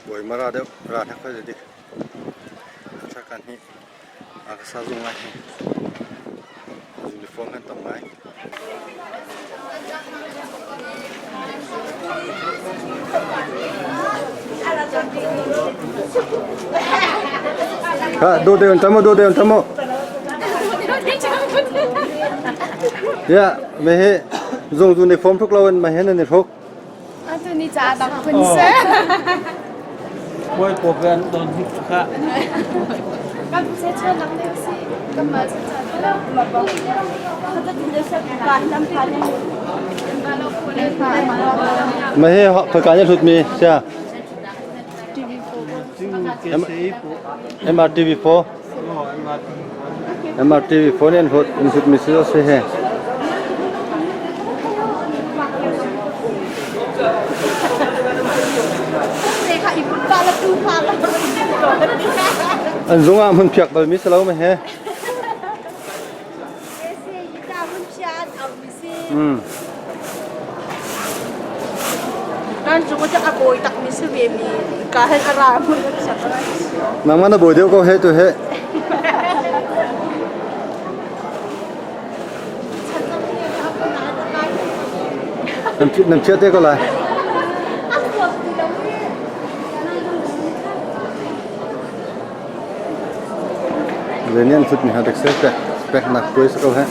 Bawi mara deuh ra hna khoi dik. Kan hi a ka sa zung ngai hi. Uniform han tam ngai. Ha, do de on tamo, do de on tamo. Ya, me he zung zu ni form thuk lo in ma he na ni thuk. Atu ni ca dang phun se. Bawi paw kan don hik kha. Kan se chon lang deu si. Kan ma cha cha lo. Ma ba. Ma he khoi ka ni hlut mi sia. MRTV4. MRTV4 nih an hlut in hlut mi si se he. An zung ah hmun phiak bal mi si lo ma he. Nan cung cu a bawi tak mi si ve mi ka hen a ra mun Nangmah na bawi deuh ko he tu he. Nan chiat te ko lai. Zenian thut mi ha dek se pek pek nak puai sa ko he.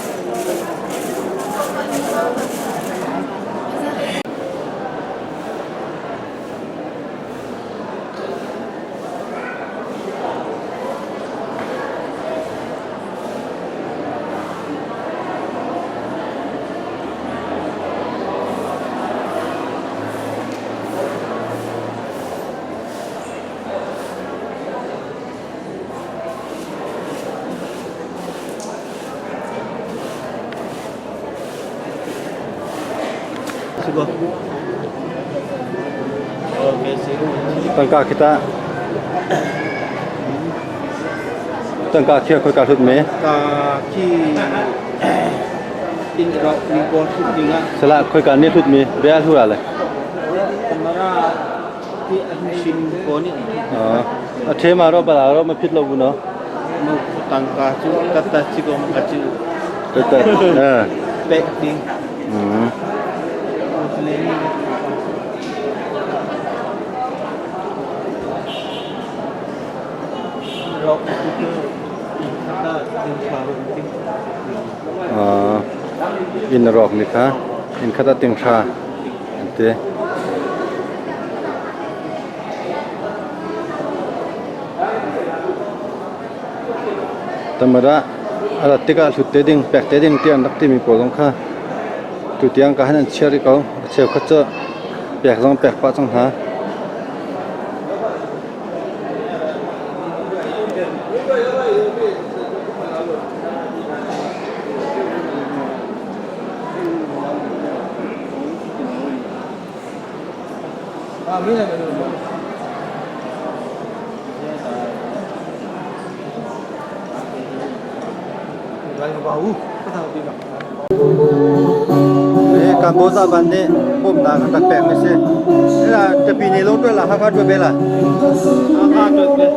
Tangka kita tangka khi khoi ka hlut me ka khi in ro ni ko thut ding a sala khoi ka ne thut mi bia hlu la le kamara A ṭhem ah ro bala ro ma phit lo bu no. Tangka cu tata ci ko ma cu. Tata. Pek ding. Rok tu In rawk ni kha in khata ting tha te. Tamara a rat tikah hlut te ding, pek te ding tiah an rak timi pawl zong kha tutiang ka han an chia rih ko. A cheukhat cu pek zong pek pah cang hna. Kamboza ban nih bawmhnak an rak pekmi si. Tapi ne lawng tuah la Hakha tuah be la. Hakha tuah be.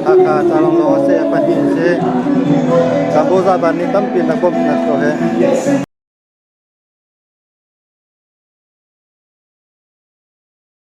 Hakha ca lawng lawng a si, pahnih si. Kamboza ban nih tampi nak bawmhnak ko he.